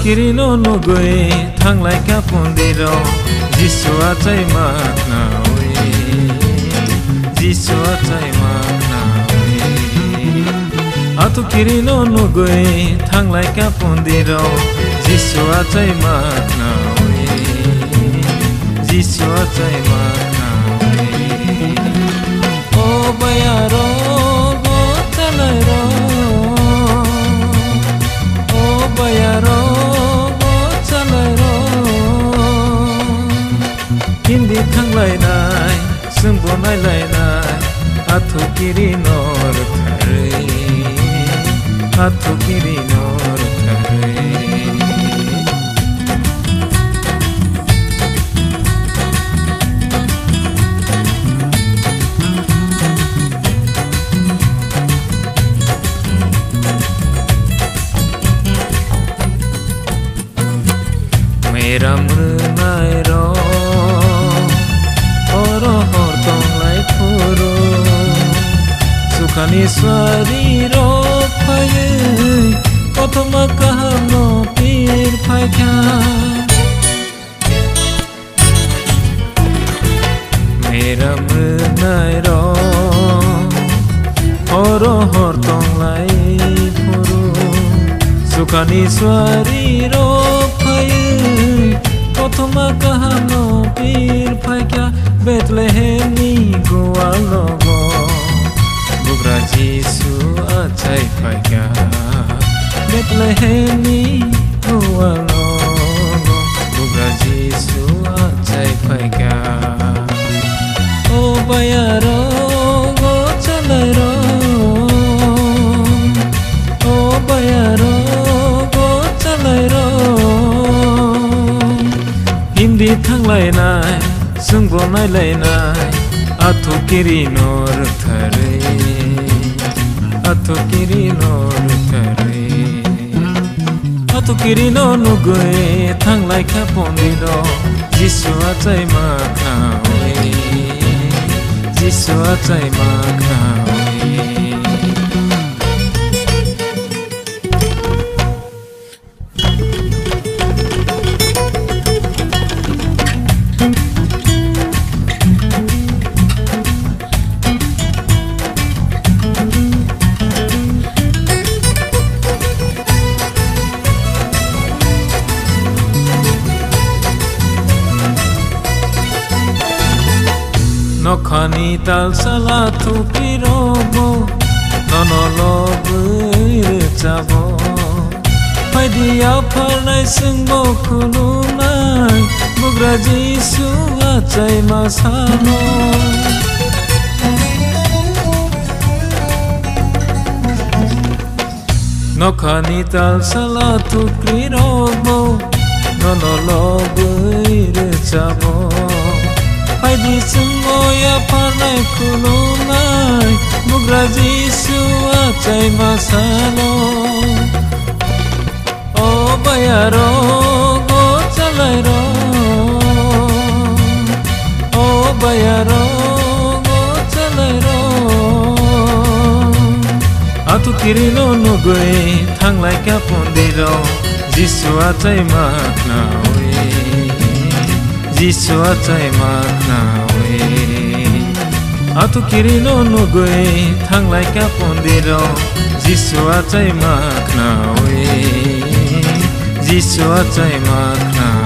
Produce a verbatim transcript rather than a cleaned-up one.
Kirino nugwi thanglai kha pondirok, Jisu achaima khnaui, Jisu achaima khnaui. Atukirino nugwi thanglai kha pondirok, Jisu achaima khnaui, Jisu achaima khnaui. O bayarok, o chalairok, o bayarok, o chalairok. Hindi thanglainai, chwngbo nailainai, athukirino rwkharwi, athukirino rwkharwi. Meram rwnairok oro hor tonglai phuru, sukhani suarirok phaiwi kothoma kahamno pir phaikha. Meram rwnairok horo hor tonglai phuru, sukhani suarirok phaiwi kothoma kahamno pir phaikha. Bethlehemni gual nogo bugra Jisu achai phaikha. Bethlehemni gual nogo bugra Jisu achai phaikha. O bayarok, o chalairok, o bayarok, o chalairok. Hindi thanglainai, chwngbo nailainai, athukirino rwkharwi, athukirino rwkharwi. Atukirino nugwi thanglai kha pondirok, Jisu achaima khnaui, Jisu achaima khnaui. Nokhani talsala thukirokbo nono lobwi rwchabo. Phaidi yapharnai chwngbo khulumnai, bugra Jisu achaima salo. Nokhani talsala thukrirokbo nono lobwi rwchabo. Phaidi chwngbo yapharnai khulumnai, bugra Jisu achaima salo. O bayarok, o chalairok, o bayarok, o chalairok. Atukirino nugwi thanglai kha pondirok, Jisu achaima khnaui, Jisu achaima khnaui. Atukirino nugwi thanglai kha pondirok, Jisu achaima khnaui, Jisu achaima khnaui.